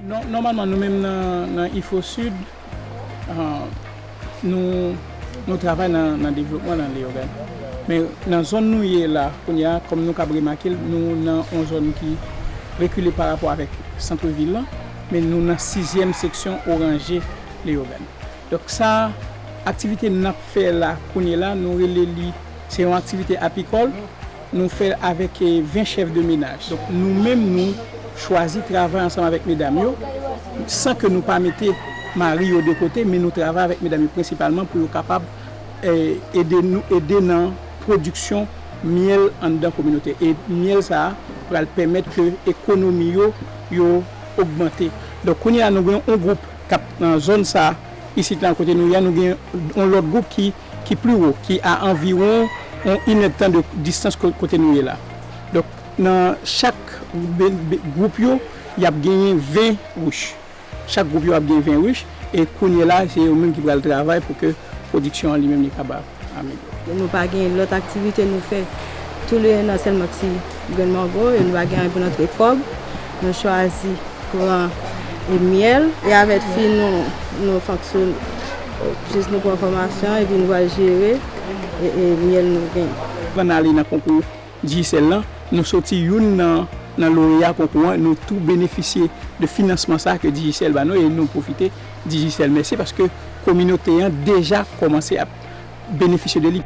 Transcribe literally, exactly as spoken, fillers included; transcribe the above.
Non, nòmalman, nou menm nan, nan IFO Sud, ah, nou, nou travay nan, nan devlopman nan Leyogàn. Men nan zòn nou ye la, kounye a, kòm nou kab remake l, nou nan yon zòn ki rekile pa rapò avèk sant vil la, men nou nan sizyèm seksyon oranje Leyogàn. Donk sa, aktivite n ap fè la, kounye la, nou rele li, se yon aktivite apikòl, nou fè l avèk eh, ven chèf de menaj. Donk nou menm, nou chwazi travay ansanm avèk medam yo, san ke nou pa mete mari yo de kote, men nou travay avèk medam yo prensipalman pou yo kapab eh, ede nou, ede nan pwodiksyon myèl anndan kominote. E myèl sa a pral pèmèt ke ekonomi yo, yo ogmante. Donk kounye a nou gen yon gwoup k ap nan zòn sa a, isit la kote nou ye a, nou gen yon lòt gwoup ki, ki pli wo, ki a anviwon yon inèdtan de distans ko- kote nou ye la. Donk nan chak be- be- gwoup yo, y ap genyen ven wich. Chak gwoup yo ap gen ven wich, e kounye la, se yo menm ki pral travay pou ke pwodiksyon an li menm li kapab amelyore. Nou pa gen lòt aktivite nou fè. Touleyè nan sèlman ti grenn mango, e nou pa gen anyen pou n antre kòb. Nou chwazi pran e myèl, e avèk fi nou, nou fonksyone, jis nou pran fòmasyon, epi nou pral jere e, e myèl nou genyen. Anvan n ale nan konkou Digicel lan, nou soti youn nan, nan loreya konkou an, nou tou benefisye de finansman sa ke Digicel ba nou, e nou pwofite Digicel mèsi paske kominote an deja kòmanse ap benefisye de li.